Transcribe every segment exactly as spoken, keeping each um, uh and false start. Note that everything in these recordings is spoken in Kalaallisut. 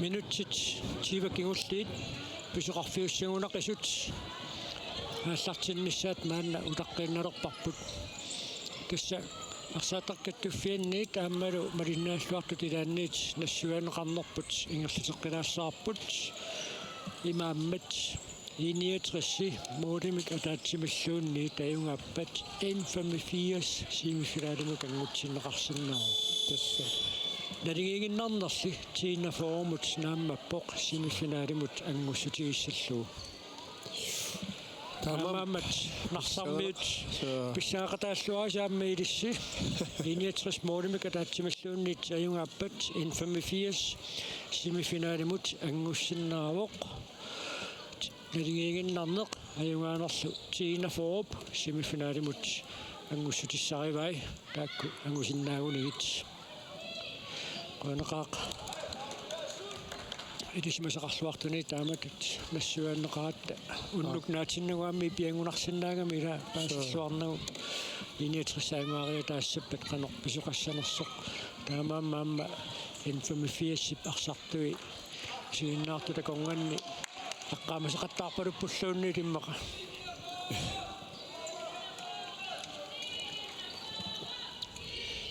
Minutsit tyve kingulliit pisoqarfiussagunaqisut aallartinnissaat maanna utaqqiinnalerparput. Tassa arsaattartut kattuffianniit aammalu malinnaalluartut ilaanniit nassuiaanneqarnerput ingerlateqqilaassavarput. Imaammat I niogtres målimik ataatsimilluunniit ajugaappat N femogfirs semifinalimut anngussinneqarsinnaavoq. Tassa naligiiginnarnerli T enogfyrremut naammappoq semifinalimut anngussutigissalluni. Taamaam-, taamaammat Narsarmiut, suu, pissangaqataalluarisi aamma ilissi. I niogtres målimik ataatsimilluunniit ajugaappat N femogfirs semifinalimut anngussinnaavoq. Naligiiginnarneq ajugaanerlu T enogfyrrep semifinalimut anngussutissavarput, taakku angusinnaagunigit. Qujanaqaaq ilisimasaqarluartuni taamatut nassuiaanneqaratta. Unnuk, aa, naatinnagu aamma pianngunarsinnaagami ila paasilluarnagu. I niogtres ajugaariataassappat qanoq pisoqassanersoq. Taamaammat aamma N femogfirsip arsartui isiginnaartut akornanni eqqaamasaqattaarpaluppulluunniit immaqa.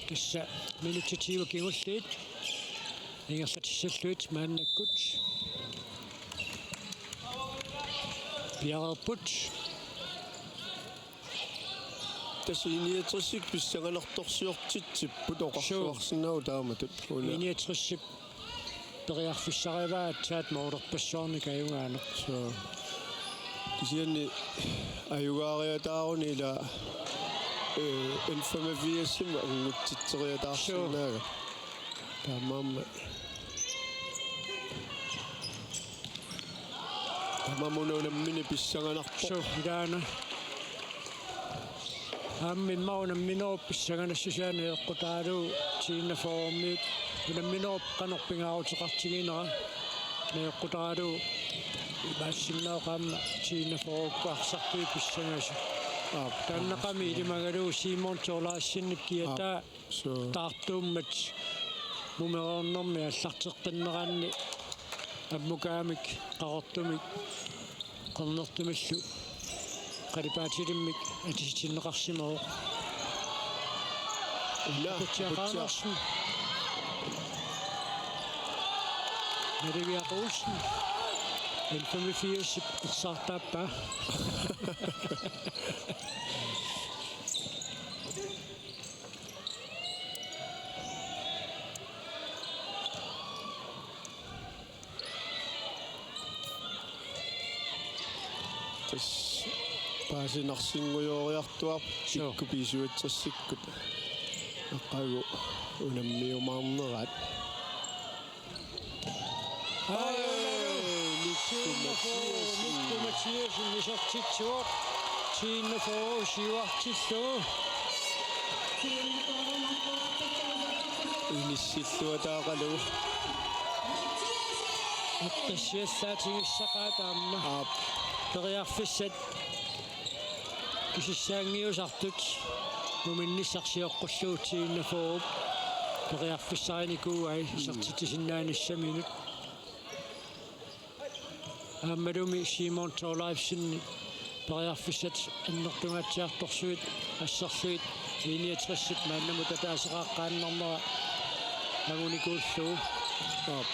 Tassa minutsit tyve kingulliit ingerlatissallugit maannakkut piareerput. Tassa I niogtres pissanganartorsiortitsipput, suu, oqarluarsinnaavoq taamatut. Una. I niogtres periarfissarivaa aatsaat målerpassuarnik ajugaaneq. Suu. Kisianni ajugaariataaruni ila, eh, N femogfirsimut angutsitseriataarsinnaavat. Suu. Taamaammat. Taamaammat una unammineq pissanganarpoq. Suu, ilaana. Aamma immaqa unamminerup pissanganassusia najoqqutaralugu T enogfyrremiut. Unamminerup qanoq pingaaruteqartiginera najoqqutaralugu. Imaassinnaavoq aamma T enogfyrrep arsartui pissangasut. Aap. Taannaqami ilimagalugu Simon Thorleifsenip kiataa. Aap. Suu. Taartuummat mumereernermi aallarteqqinneranni ammukaamik, qaqortumik, qernertumillu qalipaatilimmik atisatinneqarsimavoq. Una, Aputsiaq, Aputsiaq Andersen. Naliviaq Olsen. N femogfirsip ersaartaappaa. Tassa paasinarsinngujooriartuarpoq. Suu. Kikkut B syvogtresikkut. Aqagu unammiumaarneraat. Ai, Mikku Mathiassen. Mikku Mathiassen isertitsivoq. T enogfyrre siuartillugu. Inissilluataaqalugu. Eqqissisillaatigissagaa taama. Aap. Periarfissat kisissaanngiusartut muminnissaq sioqqullugu T enogfyrrep periarfissarinikuuai, mm, isertitsisinnaanissaminut. Aammalumi Simon Thorleifsen periarfissat annertungaatsiartorsuit asserlugit I niogtres maannamut ataaseqaaqqaannarnera angunikuullugu. Aap.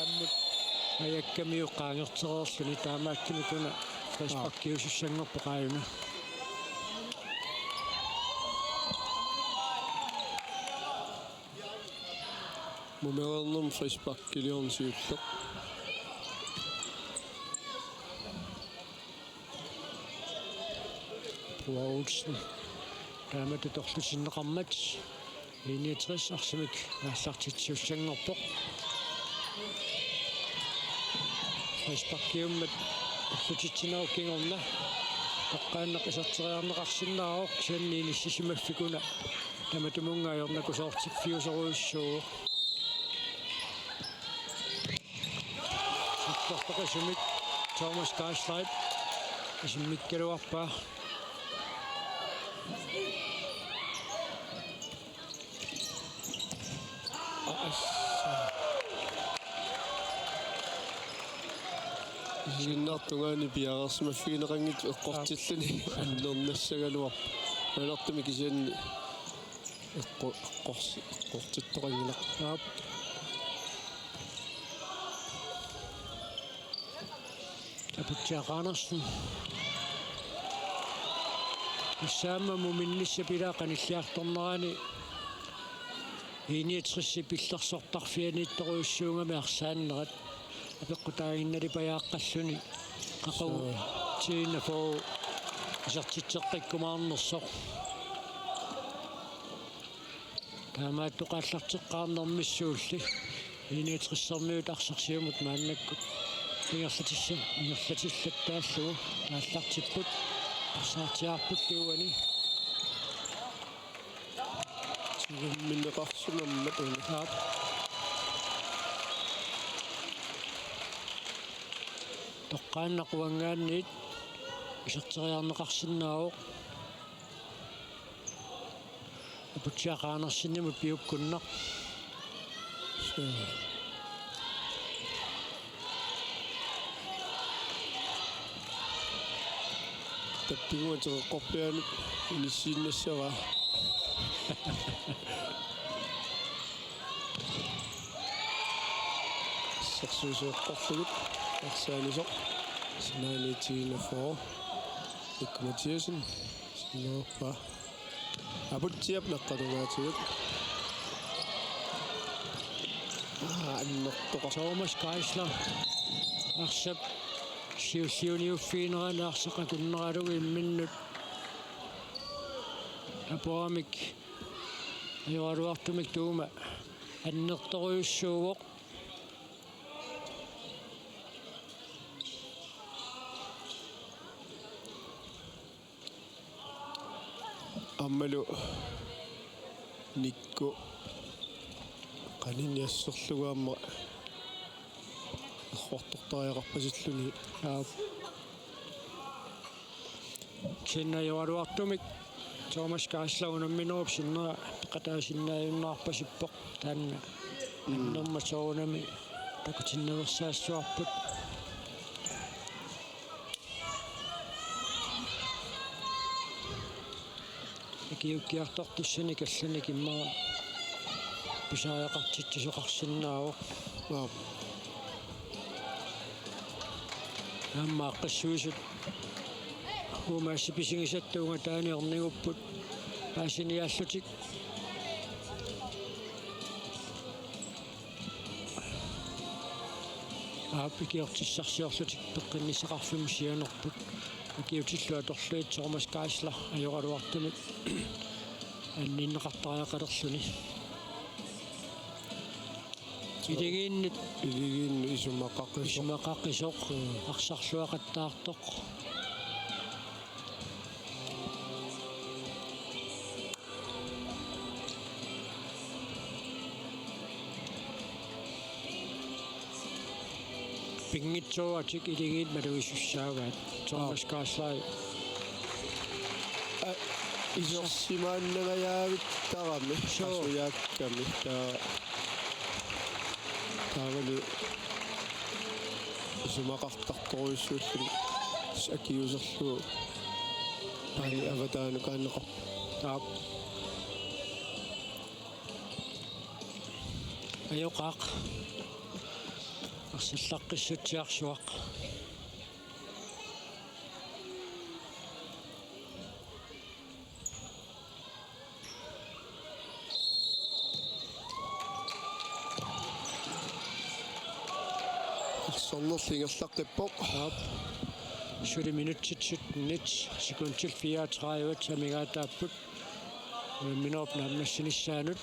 Ammut ajakkamiuk qaangertereerluni taamaattumik una frisparkiusussanngorpoq aajuna. Mumereernermi frisparkiliorneq siulleq. Poul Olsen. Taamatut atorlutinneqarmat I niogtres arsamik aallartitsisussanngorpoq. Frisparkiummat atorlutinnerup kingorna. Toqqaannaq iserteriarneqarsinnaavoq, kisianni inissisimaffik una tamatumunnga ajornakusoortiffiusorujussuuvoq. Sukkertoqisumik Thomas Geisleib isimmikkaluarpaa. Sinnartungaani piareersimaffigineqanngitsoq eqqortilluni annernassagaluarpoq. Malertumi kisianni eqqu-, eqqors-, eqqortittoqanngilaq. Aap. Aputsiaq Andersen. Tassaammami muminnissap ilaa qanilliartornerani I niogtresip illersortarfianiittorujussuugami arsaannerat. Apeqqutaaginnalipajaaqqalluni qaqugu Suu. Tiinafo isertitseqqikkumaarnersoq. Taamaattoq aallarteqqaarnermissuulli I niogtresermiut arsaq siumut maannakkut ingerlatissa-, ingerlatillattaallugu aallartipput. Arsaartiaarpullu uani. Tigummineqarsimammat una. Aap. Toqqaannaq uanngaanniit iserteriarneqarsinnaavoq. Aputsiaq Andersenimut piukkunnaq. Suu. Tappiguan teqeqqorpiaanut inissiinnassavaa. Sersuusoortarlugut arsaanisoq. Sinaaniit Tiina Fogh. Mikku Mathiassen. Sinnaappaa. Aputsiap naqqatungaatigut. Aa, annertoqar-. Thomas Geisler. Arsap siulliuniuffiginerani arsaq akunneralugu imminnut apuramik ajoraluartumik tuuma annertorujussuuvoq. Aammalu Nikku qanini asserlugu aamma errortortariaqarpasilluni. Aap. Kisianni ajoraluartumik Thomas Geisler unamminerup sinnera peqataasinnaajunnaarpasippoq, taanna annermat soorunami takutinnaveersaassuarput. Ikiuukkiartortussanik allanik immaqa pisariaqartitsisoqarsinnaavoq. Aap. Aamma aaqqissuisut uumaassi pisigisatta ungataani ornigupput paasiniaallutik. Aap, ikiortissarsiorlutik peqqinnissaqarfimmut sianerput. Ikiutillu atorlugit Thomas Geisler ajoraluartumik anninneqartariaqalerluni. Iligiinnit. Iligiinnut isumaqaqisoq. Isumaqaqisoq. Mm. Arsarluaqattaartoq. Pinngitsooratik iligiit malugisussaavaat. Thomas Aap. Geisler. A, isersimaannangajavittarami. Suu. Qasujaakkami. Taa-, taavalu isumaqartartorujussuulluni akiuuserlugu. Aani avataanukaaneqarpoq. Aap. Ajoqaaq. Arsallaqqissutsiarsuaq. Arsornerli ingerlaqqippoq. Aap. Suli minutsit syttenit sekundit fireogtredive amigaataapput. Unamminerup naammassinissaanut.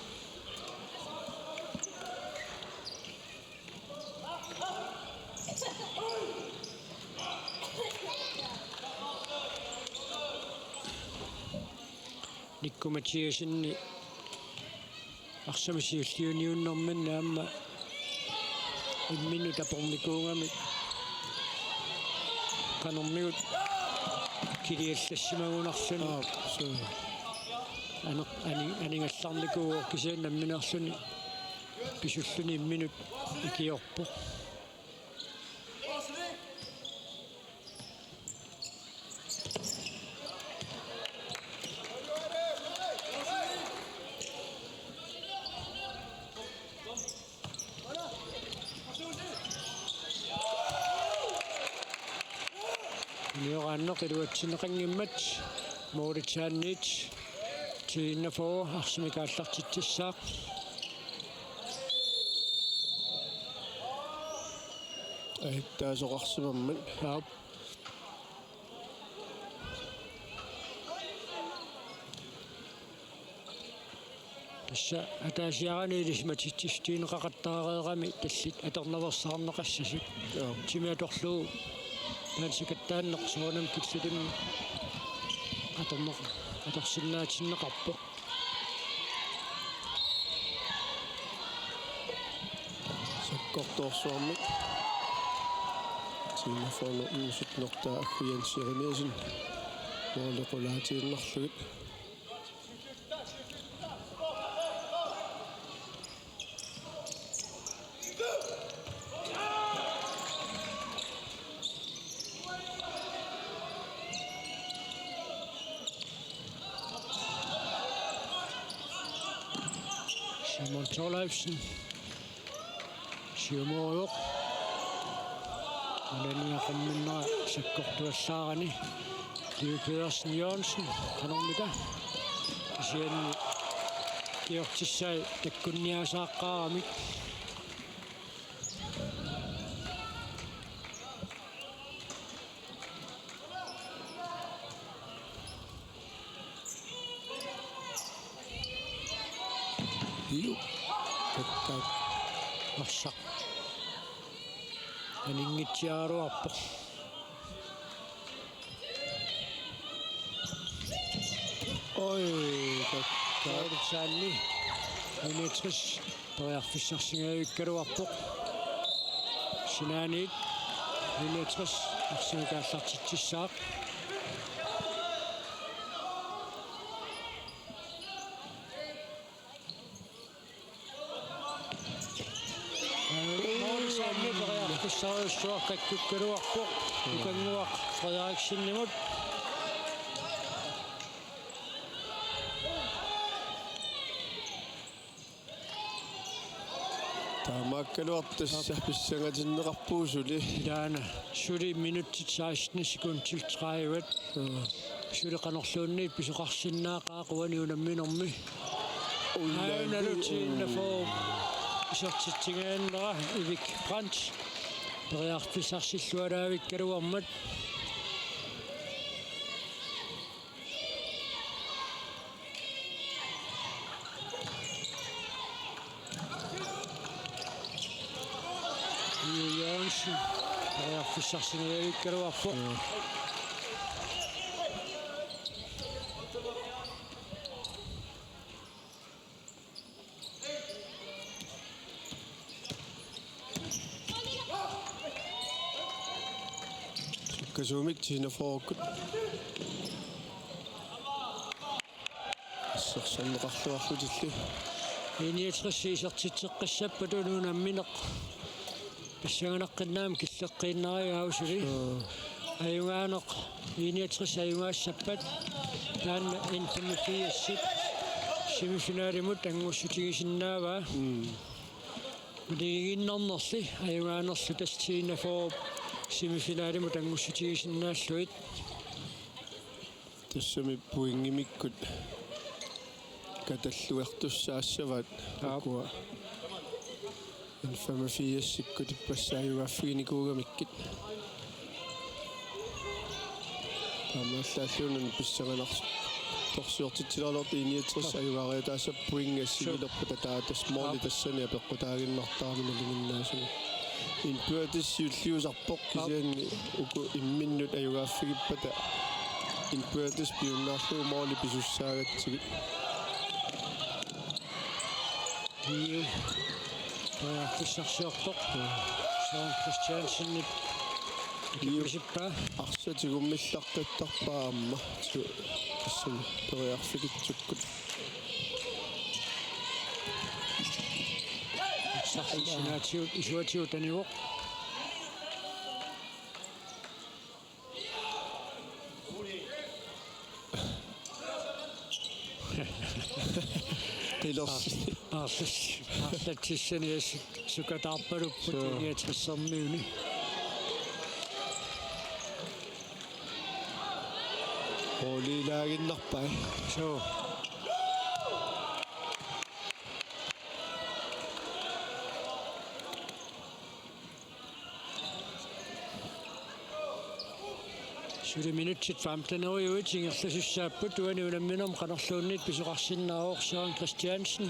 Nikku Mathiassenip arsami siulliuniunnerminni aamma imminnut apornikuugamik qanormigut kiliallassimagunarluni. Aap, suu. Aneq-, ani-, aningallarnikuuvoq kisianni nammineerluni pisulluni imminut ikiorpoq. Iluatsinneqanngimmat målitsaanniit T enogfyrre arsamik aallartitsissaaq. Ahittaasoqarsimammat. Aap. Tassa ataasiarani ilisimatitsissutigineqaqattaareerami tallit atornaveersaarneqassasut. Joo. Timi atorlugu taanna sakattaanneq soorunami killilermi atorneq-, atorsinnaatinneqarpoq. Sakkortoorsuarmik. T enogfyrre sytten-ertaa Aggu Jens Jeremiassen. Måli qulaatiinnarlugit. Simon Thorleifsen. Siumoorujoq. Unaniaqarminnera sakkortuallaarani. Leo Pedersen Jørgensen, qanormita. Kisianni kiortissai takkunniaasaaqqaaramik. Iu. Takkaat. Arsaq. Aninngitsiaraluarpoq. Oj, takkaat. Målitsaanni. Minutris. Periarfissarsingajavikkaluarpoq. Sinaaniit minutris arsamik aallartitsissaaq. Målitsaanni periarfissarujussuaq takkukkaluarpoq. Ukannguaq Frederiksenimut. Taamaakkaluartoq tassa pissangatinneqarpugut suli. Ilaana suli minutsit seksten sekundit tredive. Suli qanorluunniit pisoqarsinnaaqaaq uani unamminermi. Ullaanni. Aana T enogfyrre isertitsigaannera Erik Brandt. Periarfissarsilluaraavikkaluarmat. Iu Jørgensen. Periarfissarsingajavikkaluarpoq. Mm. Sukkasuumik T enogfyrre-kkut. Assersorneqarluarlutillu. I niogtres isertitseqqissappata unammineq. Pissanganaqqinnaammat killeqqiinnarigaavoq suli. Joo. Ajugaaneq I niogtres ajugaassappat taanna N femogfirs-ip semifinalimut angussutigisinnaavaa. Mm. Uligiinnarnerli ajugaanerlu tassa T enogfyrre-p semifinalimut angussutigisinnaallugit. Tassami pointimikkut katalluartussaassavaat. Aap. Ukua N femogfirs-ikkut ippassaq ajugaaffiginikuugamikkit. Taamaallaat uani pissanganartorsiortitsilaarluartoq I niogtres ajugaariataassapput pointi assigilerpata taava tassa måli tassani apeqqutaaginnartarami nalinginnaasumik. Indbyrdes siulliusarpoq kisianni uku imminnut ajugaaffigippata indbyrdes piunnaarlugu måli pisussaagatsigit. Iu. Periarfissarsiorpoq. Søren Christiansenip. Iu. Ikipisippaa. Arsaq tigummillaqqittarpaa aamma. Su-, tassami periarfigitsukkut. Arsaq sinaatigut isuatigut anivoq. Qilers. Aarlas-, aarlas-, aarlatsissani assut sukataarpalupput. Suu. Niogtressermiuni. Målilaaginnarpaa. Suu. Suli minutsit femtenerujuit ingerlasussaapput, uani unamminermi qanorluunniit pisoqarsinnaavoq Søren Christiansen.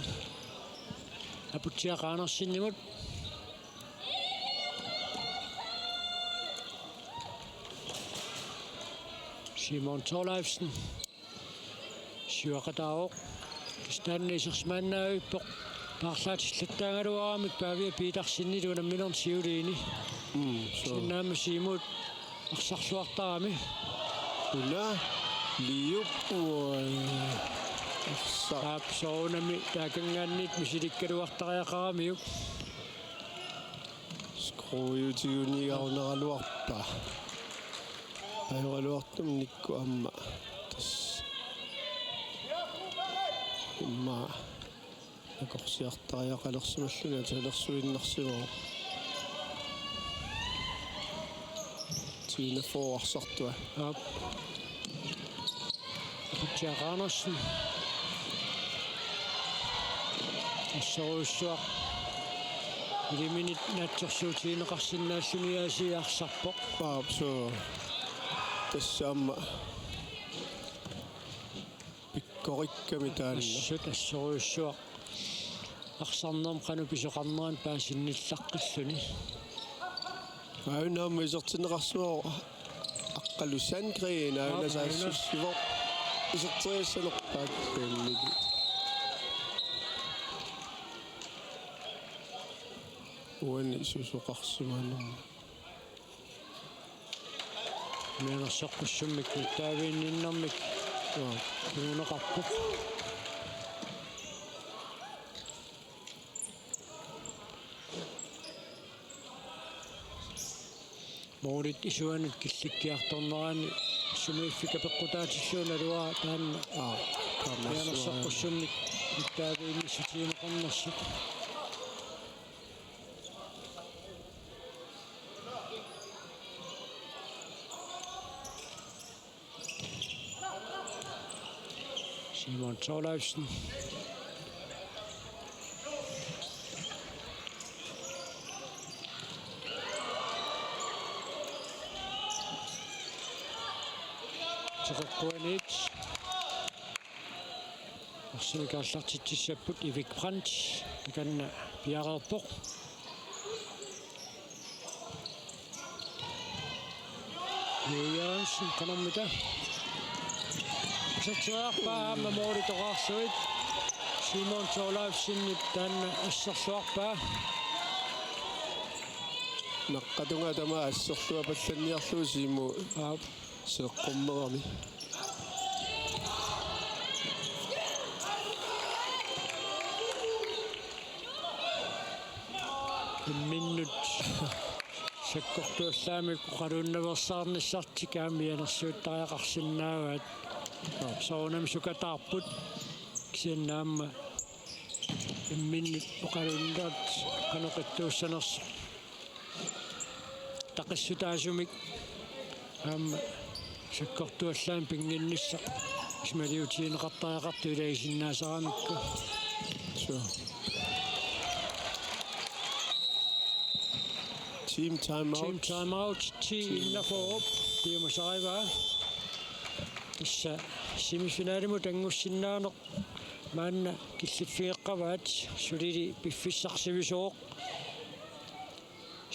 Aputsiaq Andersenimut. Simon Thorleifsen. Siuaqataavoq. Kisianni isersimaannaavippoq. Paarlaatsillattaagaluaramik Pavia Petersenip unamminermi siuliini. Mm, suu. Sinnaamma Siumut arsarluartarami. Una liup uai. Arsa. Aap, soorunami taakanngaanniit misilikkaluartariaqaramiuk. Skruujutiguniigarunaraluarpaa. Ajoraluartumik nikkut aamma. Tassa. Immaqa nakorsiartariaqalersimalluni atisalersuinnarsimavoq. Tine Fogh arsartua. Aap. Aputsiaq Andersen. Assorujussuaq. Iliminit naatsorsuutigineqarsinnaalluni aasiit arsarpoq. Aap, suu. Tassa aamma pikkorikkami taanna. Assut assorujussuaq. Arsarnermi qanoq pisoqarnerani paasinnillaqqilluni. Aajuna aamma isertinneqarsimavoq Aqqalu Sandgreen, aajuna. Aap, aajuna. Saassussivoq iserteriassanerpaat pinnigi. Uani susoqarsimanermi. Mianersoqqussummik nittaaviinninnermik. Joo. Tununeqarpoq. Målit isuanut killikkiartornerani sumiiffik apeqqutaatillugu naluara taanna. Aa, taanna. Mianersoqqussummik nittaaviinnissutigineqarnersut. Simon Thorleifsen. Teqeqquaniit. Arsamik aallartitsissapput Ivik Brandt. Takanna piareerpoq. Jørgensen, qanormita. Iserteriarpaa aamma målitoqqarsuit. Simon Thorleifsenip taanna asserluarpaa. Naqqatungaa tamaat asserluapallanniarlugu Siumut. Aap. Seeqqummerami. Imminnut sakkortuallaamik oqaluunnaveersaarnissartik aamma mianersuuttariaqarsinnaavaat. Soorunami sukataarput. Kisianni aamma imminnut oqaluunnerat qanoq ittuussanersoq. Taqissutaasumik aamma sakkortuallaamik pinnginnissaq isumaliutigineqartariaqartoq ilagisinnaasaramikku. Suu. Team time out. Team time out, ti enogfyrre, piumasarivaa. Tassa semifinalimut anngussinnaaneq maanna killiffigeqqavaat, sulili piffissaq sivisooq.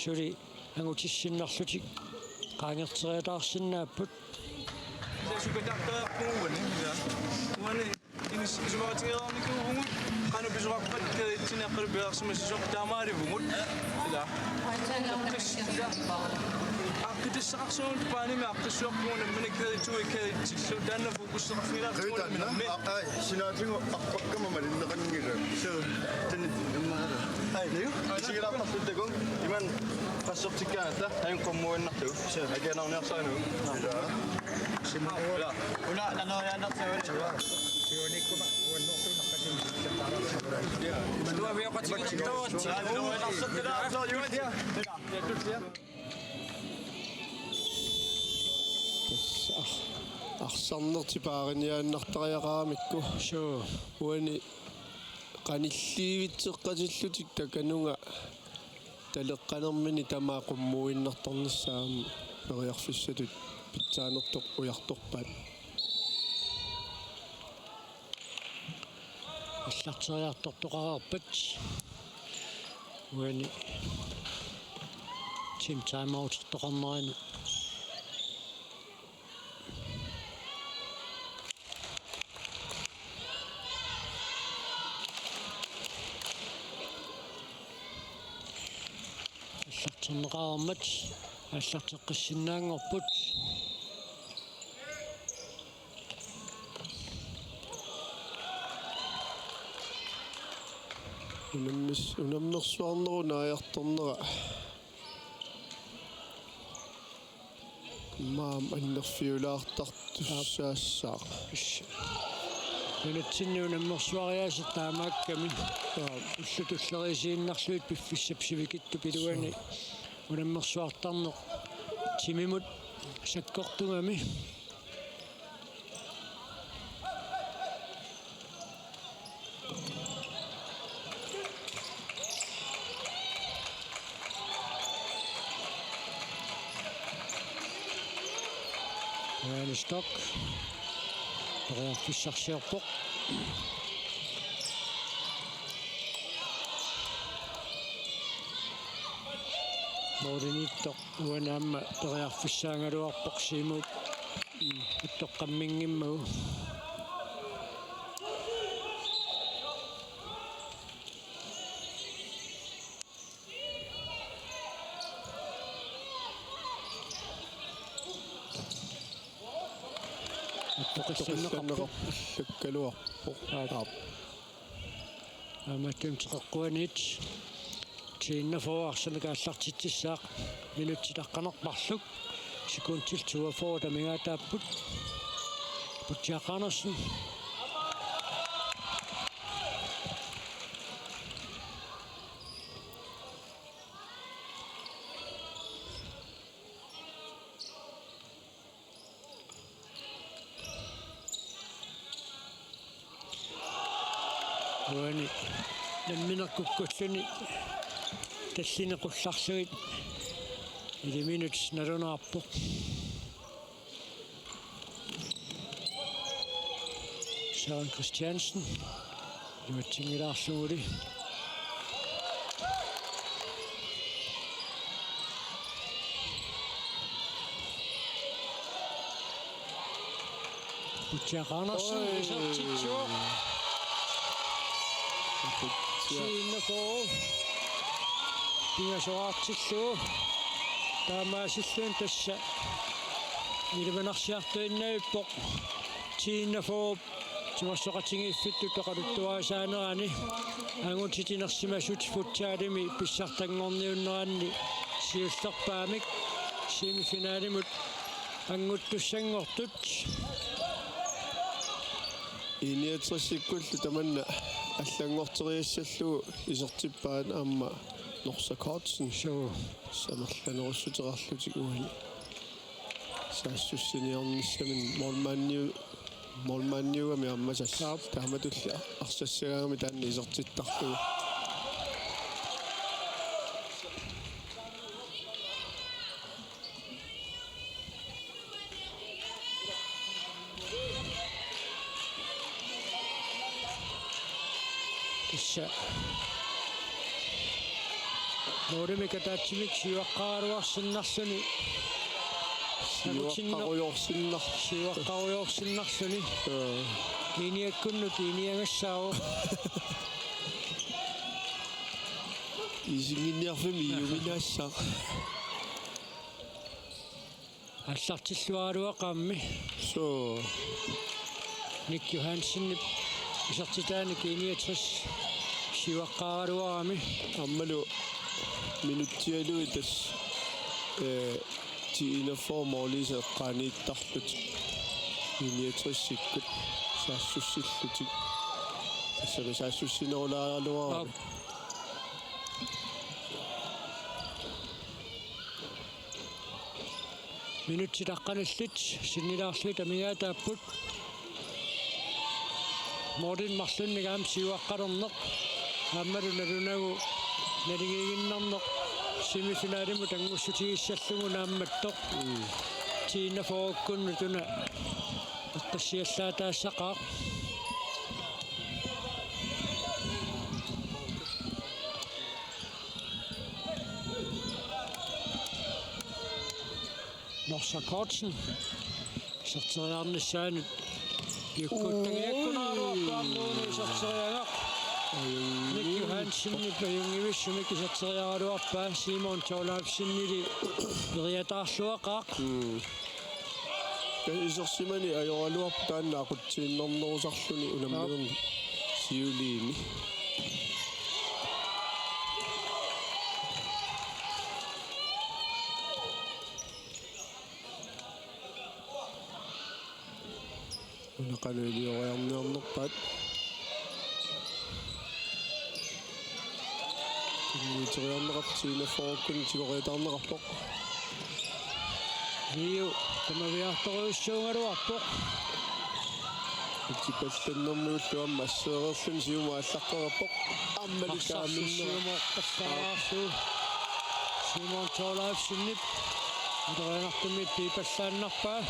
Suli angutissinnarlutik qaangerteriataarsinnaapput. Sukataartarpugut uani, ja. Uani inis-, isumaqatigereernikuuvugut, qanoq pisoqarpat kædetsinni aqqalu piareersimassasoq taamaalivugut. Ila. Aqqis-, ila. Aaqqitassaqarsuugut paanimi aaqqissuarpugut nammineq kæde to kædetsillu taanna Kussaqarfigilaarput. Taanna, nammi. Aa, ai, sinaatigut arpakkama malinneqanngilaq. Suu, taanna immaqa. Ai, niu? Isigilaartarluttagut, imannak qassortikkaangatta, ajunngilaq qummuinnarlugu. Suu. Akianaarniarsarinnagu. Aa. Ilaa. Sima. Ilaa. Una, anoriaannarsavat. Siunikkuma, uannortuunaqqatin. Tuavioqatigilertugut. Aa, anoriaannarsavat. Ilaa. Tassa. Arsarnertik paariniaannartariaqaramikku. Suu. Uani qanilliivitseqqatillutik takanunga taleqqanermini tamaat qummuinnartarnissaa periarfissatut pitsaanertoq ujartorpaat. Allarteriartortoqareerpat. Uani team timeoutertoqarnerani. Allarterneqareermat allarteqqissinnaanngorput. Unammis-, unammersuarnerup naajartornera. Maam annerfiulaartartussaassaaq. Nunatsinni unammersuariaaseq taamaakkami. Ullut tulleriisiinnarlugit piffissap sivikitsup iluani unammersuartarneq timimut sakkortugami. Uani Stock periarfissarsiorpoq. Mooriniittoq uani aamma periarfissaagaluarpoq Siumup uttoqqamminngimmagu. Toqissanneqarpoq. Toqissanneqarpoq. Aap. Aamma team teqeqquaniit. T-enogfyrre arsamik aallartitsissaaq. Minutsit aqqaneq-marluk. Sekundit toogfyrre amigaataapput. Butchak Andersen. Uani nammineq kukkulluni tallimat qullarlugit iliminut nalunaarpoq. Søren Christiansen. Iluatsinngilaarluguli. Butchak Andersen. Oj. Isertitsivoq. Butchak. T-enogfyrre pingasoraartillugu. Taamaasilluni tassa ilimanarsiartuinnavippoq. T-enogfyrre timersoqatigiiffittut oqaluttuarisaanerani angutit inersimasut futsalimi pissartanngorniunneranni siullerpaamik semifinalimut annguttussanngortut. I niogtresikkullu tamanna allanngorteriassallugu isertippaat aamma Norsaq Ottesen. Suu. Samerlanerussuteqarlutik uani. Saassussiniornissaminnik målmandiu-, målmandiugami aamma tassa. Aap. Taamatulli arsassagaangami taanna isertittarlugu. Tassa. Målimik ataatsimik siuaqqaraluarsinnarluni. Siuaqqarujoorsinnar-. Siuaqqarujoorsinnarluni. Joo. Iiniakkunnut iiniagassaavoq. Iisinnginniarfimmi iuminaassaaq. Aallartilluaraluaqaammi. Suu. Nick Johansenip isertitaanik I niogtres siuaqqaraluarami. Aammalu minutsialuit tassa, eh, T-enogfyrre måliisa eqqaaniittarlutik I niogtresikkut saassussillutik. Tassami saassussinerulaaraluarami. Aap. Minutsit aqqanillit sinnilaarlugit amigaataapput. Morten marlunnik aamma siuaqqalerneq. Aammalu nalunagu naligiiginnarneq semifinalimut anngussutigissallugu naammattoq. Tiina Forukkun nutuna eqqassiallaataassaqaaq. Norsaq Kortsen. Iserteriarnissaanut. Piukkuuttagiakkunaraluarpaa aamma iserteriagaq. Nick Johansenip ajunngivissumik iserteriaraluarpaa Simon Thorleifsenili periataarluaqaaq. Mm. Isersimani ajoraluarpoq taanna aqutsiinnarnerusarluni unamminerni siuliini. Una qanoq ilioriarniarnerpaat. Innuuteriarneqartoq Tiina Forukkun tigoriataarneqarpoq. Liu tamaviaartorujussuugaluarpoq. Itipallannermiullu aamma asseereerluni siumut aallaqqereerpoq. Aamma likaaminnera. Arsarsussiumoorpallaarlugu. Simon Thorleifsenip ilorianartumik piipallaannarpaa.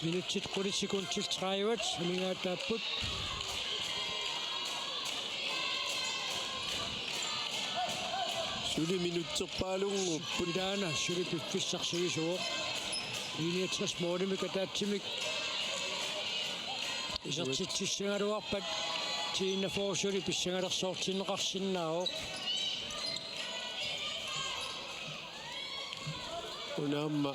Minutsit qulit sekundit tredive amigaataapput. Suli minutserpaalunngorput. Ilaana suli piffissaq sivisuuvoq. Enogtres målimik ataatsimik isertitsissagaluarpat Tiina Forup suli pissangalersoortinneqarsinnaavoq. Una aamma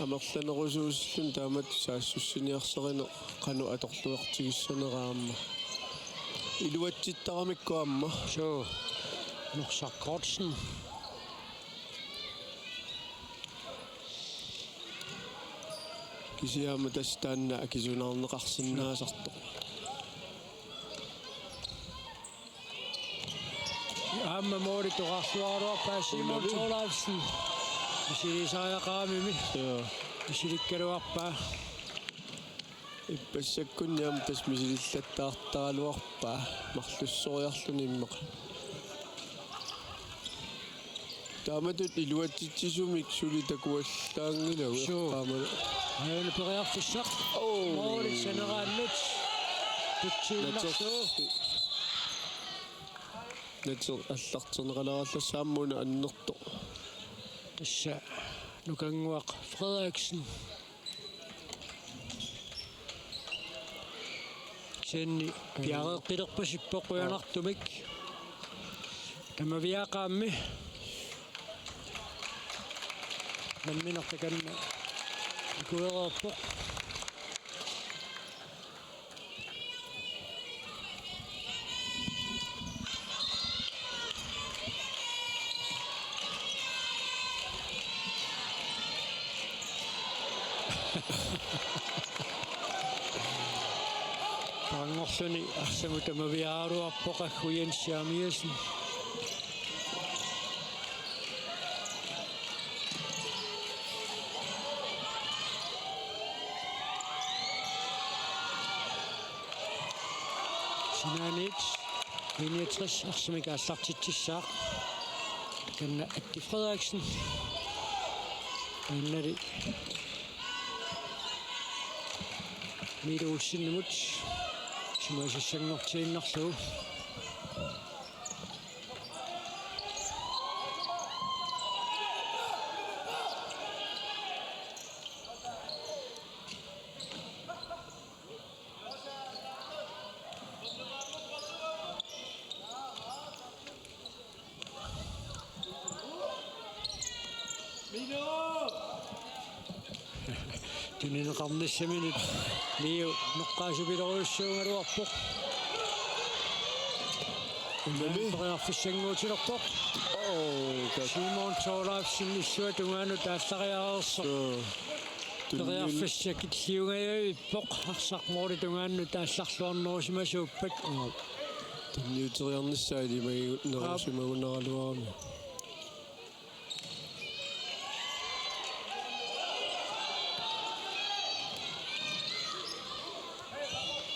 amerlanerusuusilluni taamatut saassussiniarsarineq qanoq atorluartigissanera aamma. Iluatsittaramikku aamma. Suu. Norsaq Kortsen. Kisianni aamma tassa taanna akisunaarneqarsinnaasartoq. Aamma måli toqqarluaraluarpaa Simon Thorleifsen. Misilisariaqaramimi. Joo. Misilikkaluarpaa. Ippassakkunni aamma tassa misilillattaartaraluarpaa marlussoriarluni immaqa. Taamatut iluatsitsisumik suli takuallaanngilagut. Suu. Eqqaamani. Aana periarfissaq. Oo. Målit saneraannut. Tutsiinnarlugu. Nater-, nater-, allarterneqalaarallassaaq aamma una annertoq. Tassa Nukannguaq Frederiksen. Kisianni piareeqqilerpasippoq qujanartumik. Tamaviaaqaammi. Nammineq takanna ikuereerpoq. Taanngorluni arsamut tamaviaaraluarpoq Aggu Jens Jeremiassen. Sinaaniit enogtres arsamik aallartitsissaaq. Takanna Atti Frederiksen. Annali Mille Olsenimut. Isumagisassanngortiinnarlugu. Tunineqarnissaminut Liu noqqaasupilorujussuugaluarpoq. Unami. Periarfissannguutilerpoq. Oo, ka- Simon Thorleifsen illuatungaanut aallariareersoq. Suu. Periarfissaq killiungajavippoq, arsaq målitungaanut aallarluarnerusimasuuppat. Oo. Tunniuteriarnissaa ilimaginerusimagunaraluarami.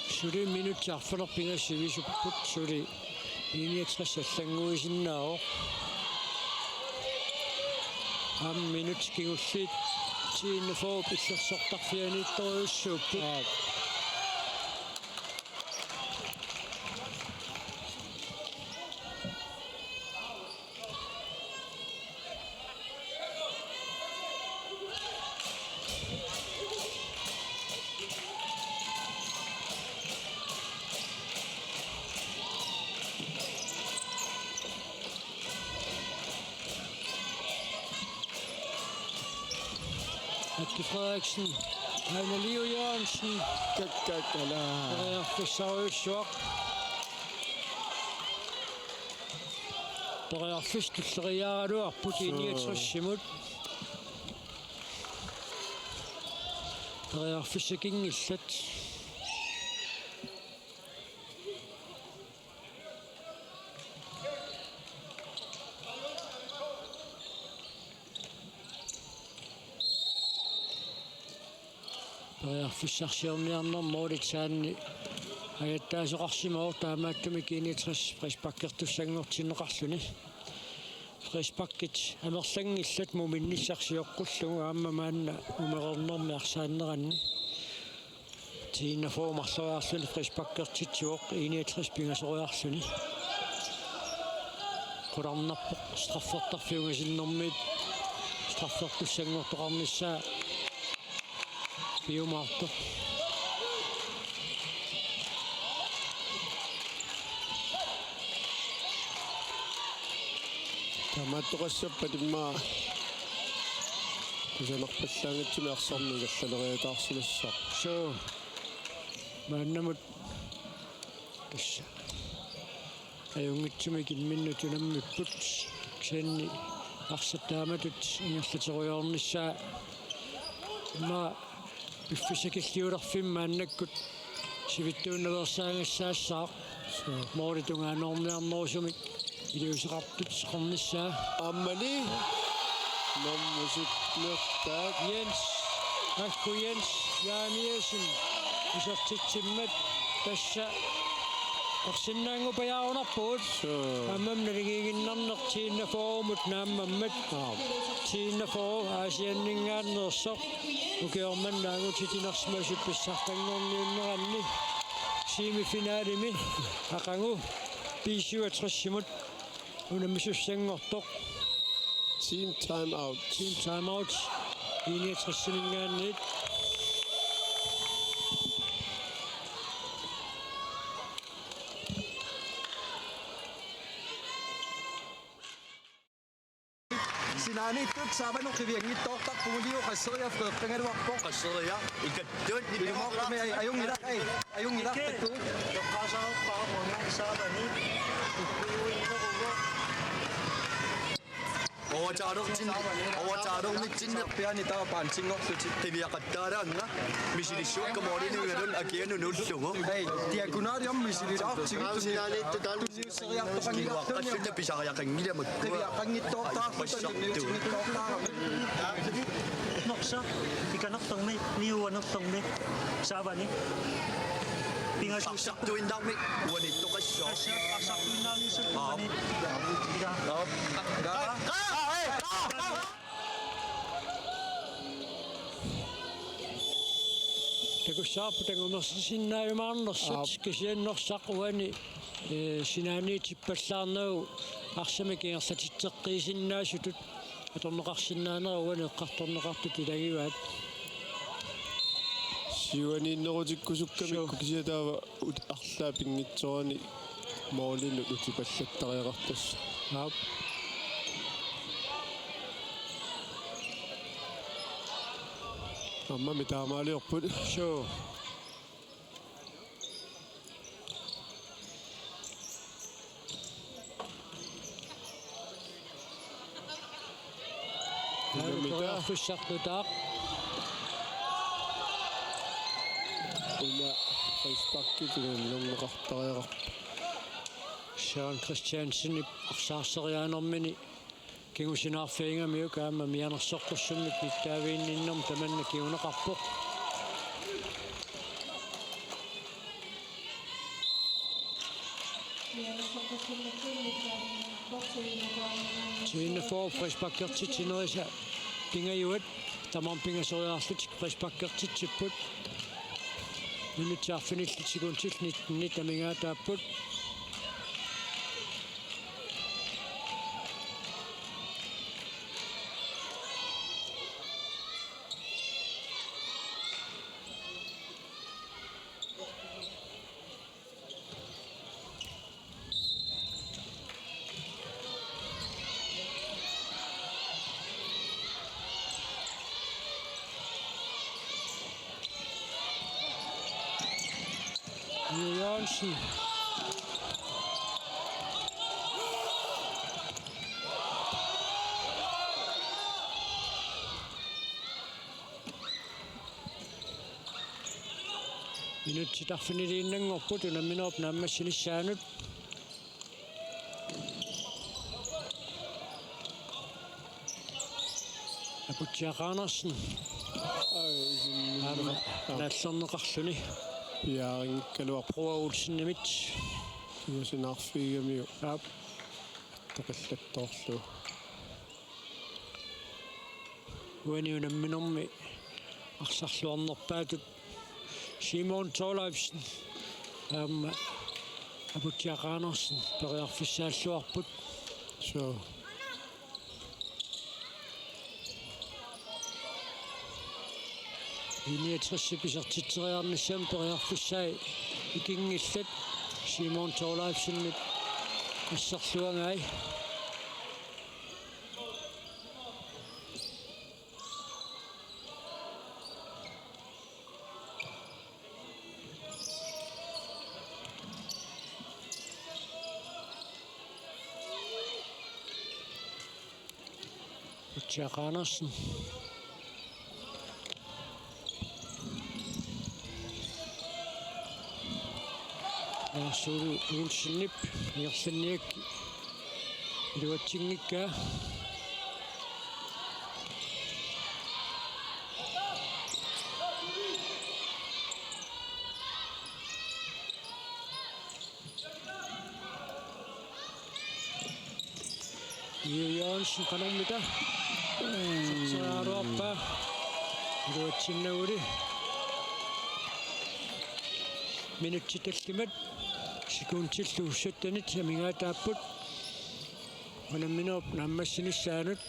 Suli minutsit arfineq-pingasut sivisupput, suli I niogtres allannguisinnaavoq. Aamma minutsit kingulliit T enogfyrre illersortarfianiittorujussuupput. Aap. Aki Frederiksen, Aina Liu Jørgensen. Kak, kak, ala. Periarfissarujussuaq. Periarfissaq tulleriiaaraluarpoq. Suu. I niogtresimut. Periarfissaq kinngillat. Periarfissarsiorniarnermi målitsaanni ajattaasoqarsimavoq, taamaattumik I niogtres frisparkertussanngortinneqarluni. Frisparkit amerlanngillat muminnissaq sioqqullugu aamma maanna umereernermi arsaanneranni. T enogfyrre marloriarluni frisparkertitsivoq, I niogtres pingasoriarluni. Qularnarpoq straffertarfik ungasinnermiit straffertussanngortoqarnissaa piumaartoq. Taamaattoqassappat immaqa kusanarpallaanngitsumik arsarneq ingerlaleriataarsimassaaq. Suu. Maannamut tassa ajunngitsumik imminnut unammipput, kisianni arsaq taamatut ingerlaterujoornissaa. Immaqa piffissakilliulerfimmi maannakkut sivitsuunnaveersaagassaassaaq. Suu. Målit tungaanoorniarnerusumik iliuuseqartut seqernissaa. Aammali. Nummer sytten, taak. Jens. Akku Jens Jeremiassen. Isertitsimmat tassa arsinnaanngupajaarunarpugut. Suu. Aammami naligiiginnarneq T enogfyrremut naammammat. Aap. T enogfyrre Aasianninngaanneersoq. Ukioq manna angutitinersimasut pissartanngorniunneranni semifinalimi aqagu B syvogtresimut unammisussanngortoq. Team time out. Team time out. I niogtresiminngaanniit. Sinaaniittut saavani qivianngitsoortarpugut, Liu Qasseriaq freeqqagaluarpoq. Qasseriaq, ikattut. Ilumoortumik, aj-, ajunngilaq, aj-, ajunngilaq, takku. Toqqaasarpara muunga saavani. Ukkujuinneruvoq. Overtalertin-, overtalernitsinnit. Piani taava paansinngorlutik. Qiviaqattaalaannga. Misilissuakka målinuigalun akianut nuullugu. Hej, diagonali om misililaartigu. Tunniusseriartoqanngilaq. Qiviaqqassuta pisariaqanngilamakku. Qiviaqqanngitsoortaarluta tunniussingitsoortaarami. Norsaq, ikanartormi, niuanertormi, saavani. Pingasu- Arsartuinnarmik uaniittoqassaaq. Arsartuinnarniusut uani. Ila. Takussavarput angumersisinnaajumaanersoq. Aap. Kisianni Norsaq uani, ee, sinaaniitippallaarnagu arsamik ingerlatitseqqiisinnaasutut atorneqarsinnaanera uani eqqartorneqartut ilagivaat. Siuaniinnerutikkusukkamikku. Suu. Kisianni taava ut-, arlaat pinngitsoorani målinut utipallattariaqartoq. Aap. Aammami taamaaliorput. Suu. Unamita. Periarfissaq nutaaq. Una frisparkit unammineqartariaqarpoq. Søren Christiansenip arsaarseriaanermini kingusinaarfigigamiuk aamma mianersoqqussummik nittaaviginninnermik tamanna kinguneqarpoq. T-enogfyrre frisparkertitsinerisa pingajuat, tamarmik pingasoriarlutik frisparkertitsipput. Minutsit arfinillit sekundit nitten amigaataapput. Jørgensen. Minutsit arfiniliinnanngorput unamminerup naammassinissaanut. Aputsiaq Andersen. Aamma naallerneqarluni. Piaarinngikkalaarpoq. Roar Olsenimit. Kingusinaarfigigamiuk. Aap. Toqillattoorlugu. Uani unamminermi arsarluarnerpaatut Simon Thorleifsen aamma Aputsiaq Andersen periarfissaalluarput. Suu. I niogtres isertitseriarnissamut periarfissai ikinngillat, Simon Thorleifsenip asserluagai. Aputsiaq Andersen. Lars Olsenip ingerlanniakkani iluatsinngikkaa. Iu Jørgensen qanormita. Satsaaruarpaa. Iluatsinnaguli. Minutsit tallimat sekundillu syttenit amigaataapput. Unamminerup naammassinissaanut.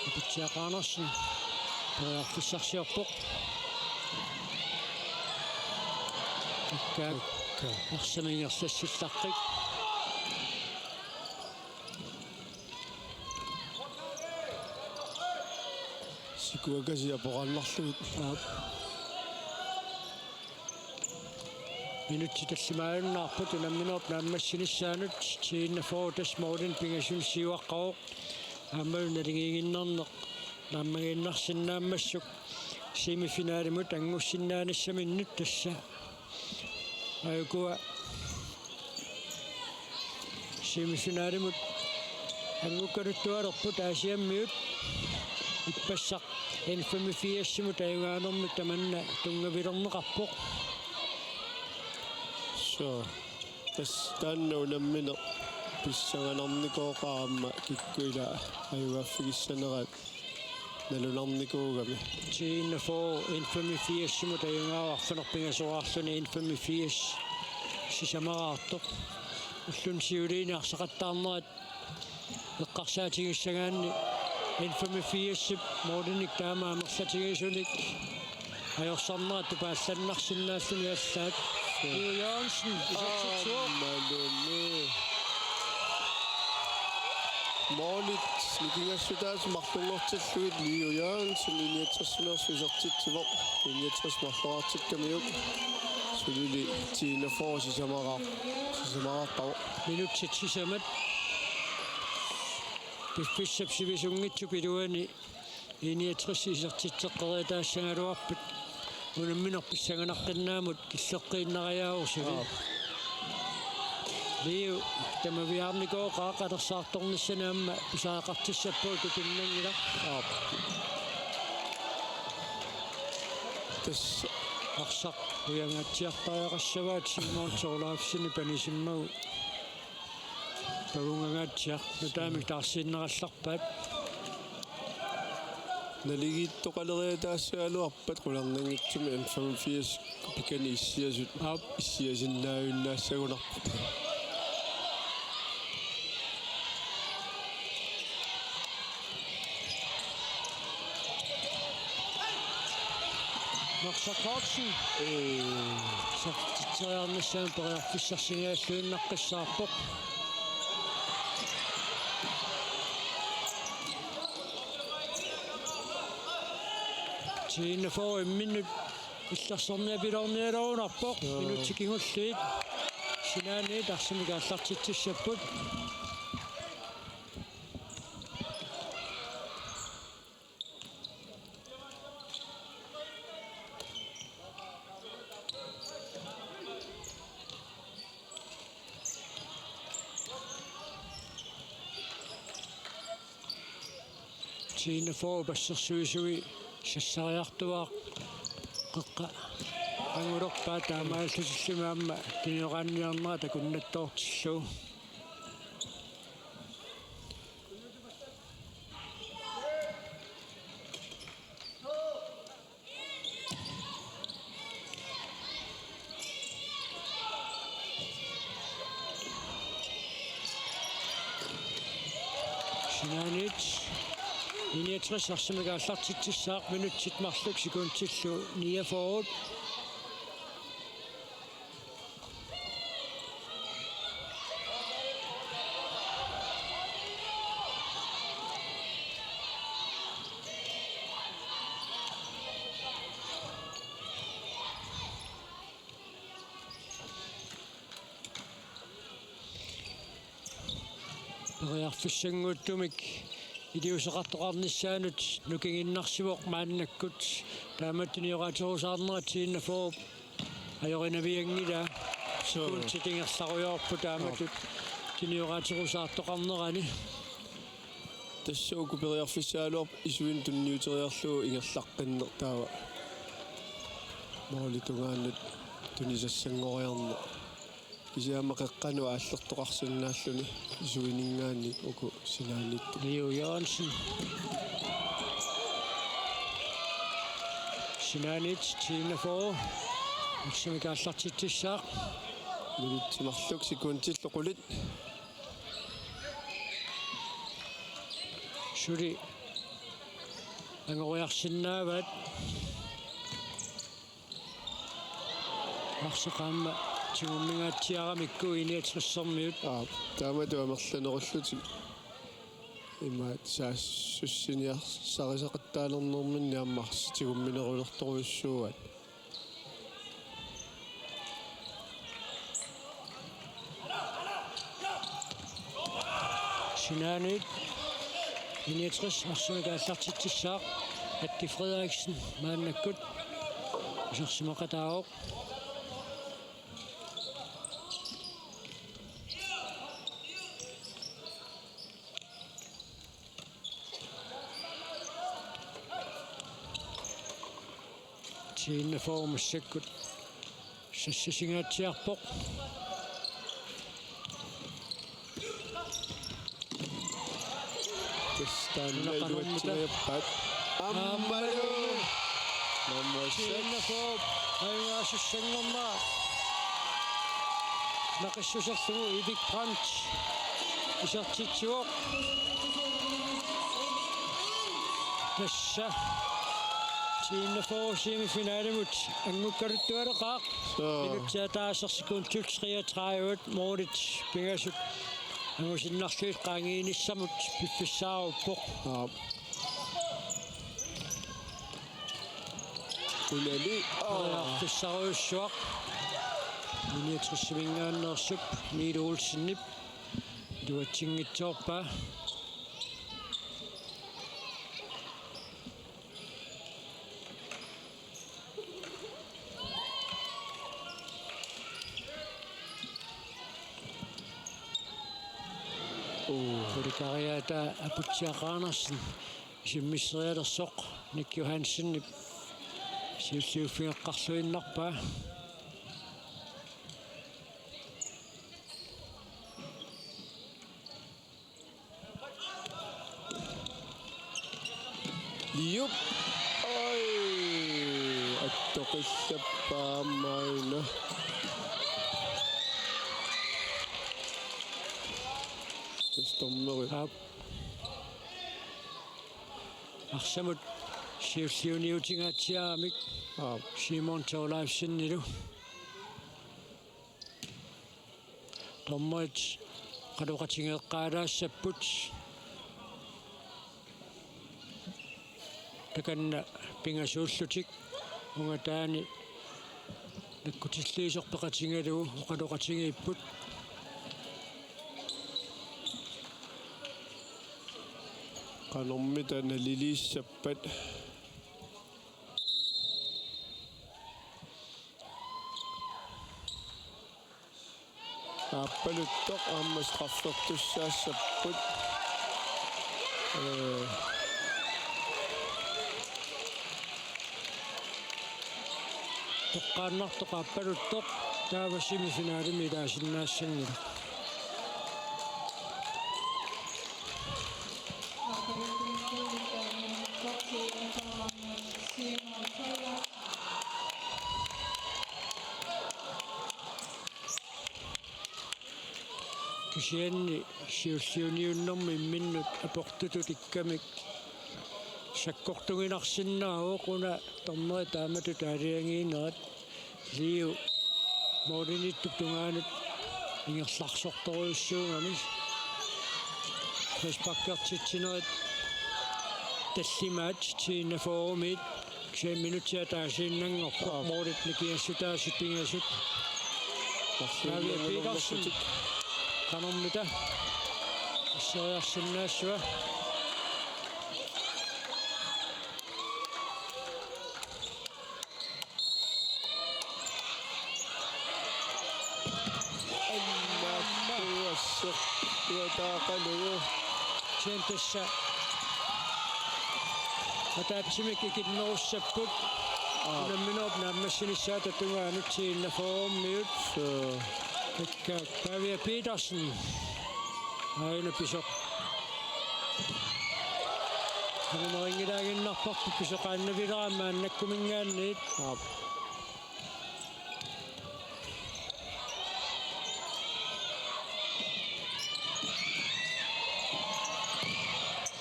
Aputsiaq Andersen periarfissarsiorpoq. Ikkaak. Ikkaak. Arsamik ingerlassilluaqqik. Sikuakasiit apoqarnarlugit. Aap. Minutsit tallimaajunnaarput unamminerup naammassinissaanut, T enogfyrre tassa målinik pingasunik siuaqqavoq. Aammalu naligiiginnarneq naammagiinnarsinnaammassuk semifinalimut angussinnaanissaminut tassa. Ajukua semifinalimut angukkaluttualerput Aasiammiut, ippassaq N femogfirsimut ajugaanermik tamanna tunngavilerneqarpoq. Suu. Tassa taanna unammineq pissanganarnikooqaaq aamma kikkut ila ajugaaffigissaneraat nalunarnikuugami. T enogfyrre N femogfirsimut ajugaavoq arfineq-pingasoraarluni N femogfirs sisamaraartoq. Ulluni siuliini arsaqattaarnerat eqqarsaatigissagaanni N femogfirsip målinik taama amerlatigisunik ajorsarnerat tupaallannarsinnaalluni allaat. Leo Jørgensen isertitsivoq. Aammalumi. Målit nikingassutaat marlunngortillugit Leo Jørgensen I-niogtresimeersoq isertitsivoq. I-niogtres marloriartikkamiuk. Sulili T enogfyrre sisamaraar-, sisamaraarpavoq. Minutsit sisamat. Piffissap sivisunngitsup iluani I niogtres isertitseqqeriataassagaluarpat unammineq pissanganaqqinnaammut killeqqiinnariaavoq suli. Aap. Liu tamaviaarnikooqaaq, qalersaartornissani aamma pisariaqartissappat tupinnanngilaq. Aap. Tassa arsaq ujangaatsiartariaqassavaat Simon Thorleifsenip panisimmagu. Pavungangaatsiaq nutaamik taarsiinnarallarpaat. Naligiittoqaleriataassagaluarpat qularnanngitsumik N femogfirs pikani issiasut. Aap. Issiasinnaajunnaassagunarput. Norsaq Kortsen. Ee. Isertitseriarnissaanut periarfissarsinnaalluinnaqqissaarpoq. T enogfyrre imminnut illersorniapiloornialerunarpoq. Joo. Minutsit kingulliit. Sinaaniit arsamik aallartitsissapput. T enogfyrre assersuisui sassariartuaaq qeqqa angulerpaa, taamaalilluni aamma tunioraanniarnera takunnattoortillugu. Sinaaniit I niogtres arsamik aallartitsissaaq, minutsit marluk sekundillu niogfyrre. Periarfissannguuttumik iliuuseqartoqarnissaanut nukinginnarsivoq maannakkut, taamatut tunioraatigerusaarnera T enogfyrre ajorinavianngilaa. Suu. Sekundit ingerlarujoorput taamatut tunioraatigerusaartoqarnerani. Tassa uku periarfissagaluarput isuinnut tunniuteriarlugu ingerlaqqinneq taava. Målip tungaanut tunisassanngoriarneq. Kisianni aamma qeqqanut aallertoqarsinnaalluni isuininngaanniit uku sinaaniittut. Liu Jørgensen. Sinaaniit T enogfyrre arsamik aallartitsissaaq. Minutsit marluk sekundillu qulit. Suli angoriarsinnaavaat. Arsaq aamma tigummingaatsiaramikku I niogtressermiut. Aap, taamatut amerlanerullutik. Imaattoq saassussiniarsarisaqattaalernerminni aamma arsaq tigumminerulertorujussuuaat. Sinaaniit I niogtres arsamik aallartitsissaaq, Atti Frederiksen maannakkut isersimaqataavoq. T enogfyrre massakkut sassasingaatsiarpoq. Tassa taanna iluatsigiuppaat. Aammalu. Nummer seks. T enogfyrre ajugaasussanngoraara. Naqissuserlugu Erik Brandt isertitsivoq. Tassa T enogfyrre semifinalimut anngukkaluttualeqaaq. Suu. Minutsit ataaseq sekundit treogtredive, målit pingasut angusinnarlugit qaangiinissamut piffissaaruppoq. Aap. Unali. Aa. Periarfissarujussuaq. I niogtresiminngaanneersup Miilu Olsenip iluatsinngitsoorpaa. Ulikariaata Aputsiaq Andersen isimmisserialersoq Nick Johansenip siulliuffigeqqaarluinnarpaa. Liup. Ai, attoqillappaa aamma aina. Tassa dommeri. Aap. Arsamut siulliuniutingaatsiaramik. Aap. Simon Thorleifsenilu. Dommerit oqaloqatigeeqqaalaassapput. Takanna pingasuullutik ungataani nakkutilliisoq peqatigalugu oqaloqatigiipput. Qanormita naliliissappat. Aappaluttoq aamma straffertussaassapput. Ee. Toqqaannartoq aappaluttoq taava semifinalimi ilaasinnaassanngilaq. Kisianni siulliuniunnermi imminnut aportutut ikkamik sakkortuginarsinnaavoq una dommeri taamatut aalajangiinerat. Liu målimiittup tungaanut ingerlarsortorujussuugami. Frisparkertitsinerit tallimaat T-41-miit. Kisianni minutsit ataasiinnanngorput. Aap. Målit nikingassutaasut pingasut. Pavia Petersen. Qanormita asseriarsinnaassava? Annaappuasseq tuataaqalugu. Tjentessa. Ataatsimik ikinnerussapput. Aap. Unamminerup naammassinissaata tungaanut T-41-miut. Suu. Ikka Pavia Petersen. Aina pisoq. Angumerinngilaannginnarparput pisoqaannavilerama maannakkuminngaanniit. Aap.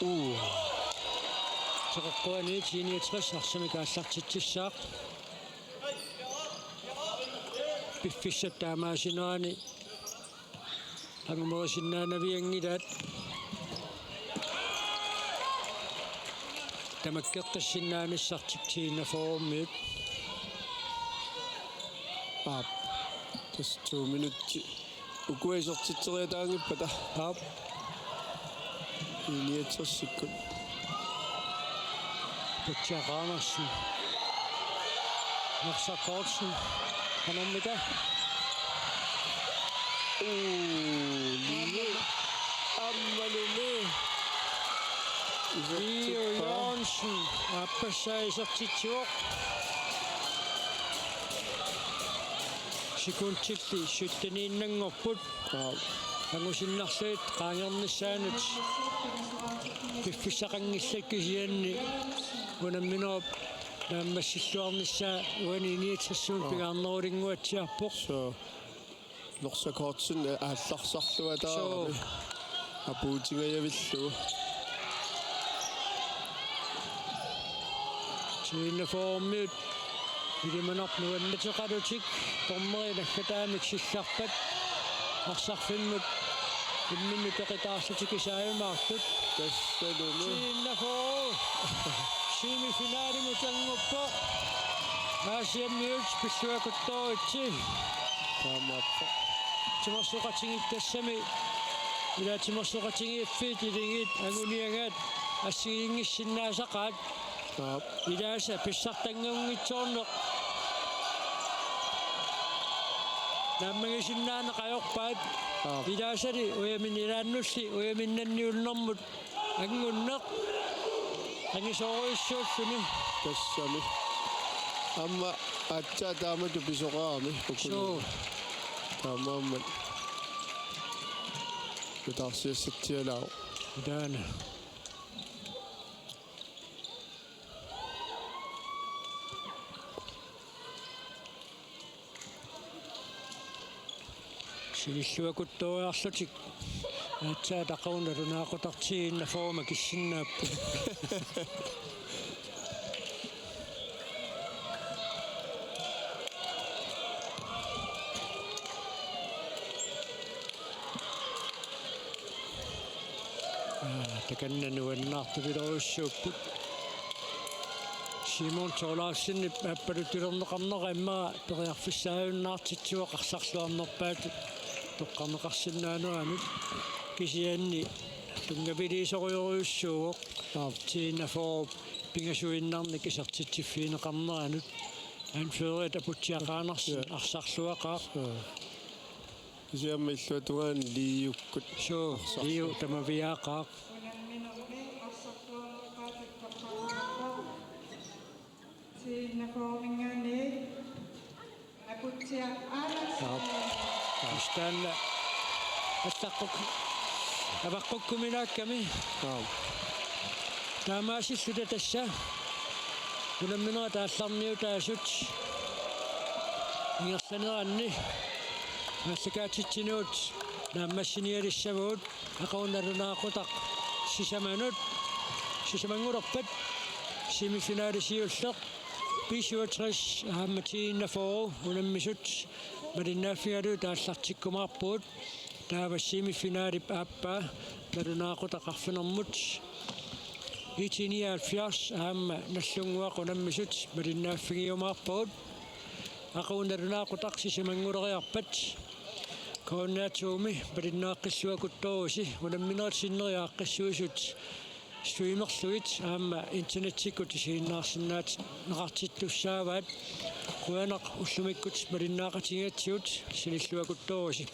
Uu. Teqeqquani T-niogtres arsamik aallartitsissaaq. Piffissap taamaasinerani angumerisinnaanavianngilaat. Tamakkeqqissinnaanissartik T-41-miut. Aap. Tassa to minutsit. Ukua isertitseriataanngippata. Aap. T-niogtresikkut. Aputsiaq Andersen. Norsaq Poulsen. Qanormita? Uu, Liu. Ammalumi. Liu Jørgensen. Aappassaa isertitsivoq. Sekundilli sytteniinnanngorput. Aap. Angusinnarlugit qaangernissaanut piffissaqanngillat kisianni unamminerup naammassilluarnissaa uani niogtressuun, aap, pingaarnerulinnguatsiarpoq. Suu. Norsaq Kortsen aallarsarluataarami. Suu. Apuutingajavillugu. T-niogfyrremiut ilimanarpoq nuannateqalutik, dommeri naggataamik sillarpat arsarfimmut imminnut peqataarlutik isaajumaartut. Tassalumi. T-niogfyrre semifinalimut annguppoq. Aasiammiut pilluaqquttoritsi. Taamaappoq. Timersoqatigiit tassami, ila timersoqatigiiffiit ilingit anguniagaat assigiinngissinnaasaqaat. Aap. Ilaasa pissartanngunngitsoorneq. Naammagisinnaaneq ajorpaat. Aap. Ilaasali ujamin ilaannulli ujaminnanniunnermut anngunneq. Angisoorujussuulluni. Tassami. Aamma aatsaat taamatut pisoqarami. Suu. Taamaammat. Nutaarsiassatsialaavoq. Ilaana. Sinilluakuttooriarlutik aatsaat aqagu nalunaaqutaq T enogfyrre makissinnaapput. Aa, takanna nuannaartulilorujussuupput. Simon Thorleifsenip aappaluttulerneqarnera immaqa periarfissaajunnaartitsivoq arsarluarnerpaatut toqqarneqarsinnaaneranut. Kisianni tunngaviliisorujorujussuuvoq. Aap. T enogfyrre pingasuinnarnik isertitsiffigineqarneranut. Anførerit Aputsiaq Andersen. Ja. Arsarluaqaaq. Ja. Kisianni illuatungaani Liukkut. Suu, arsarluaq. Liu tamaviaaqaaq. Unamminermi arsarluarnerpaatut toqqarneqarpoq. T enogfyrre-minngaanniit Aputsiaq Andersen. Aap. Taanna allaqquk-, avaqqukkuminaakkami. Aap. Taamaasilluta tassa unamminerit aallarniutaasut ingerlaneranni aallakaatitsinermut naammassinialissavagut. Aqagu nalunaaqutaq sisamanut, sisamanngulerpat semifinali siulleq B syvogtres aamma T enogfyrre unammisut malinnaaffigalugit aallartikkumaarpugut. Taava semifinalip aappaa nalunaaqutaq arfinermut IT nioghalvfjerds aamma Nagdlunguaq unammisut malinnaaffigiumaarpagut. Aqagu nalunaaqutaq sisamannguleriarpat K N R to-mi malinnaaqqilluakuttoorusi. Unamminerit sinneri aaqqissuisut streamerlugit aamma internettikkut isiginnaarsinnaaneqartittussaavaat. Qujanaq ullumikkut malinnaaqatigigatsigut, sinilluakuttoorusi.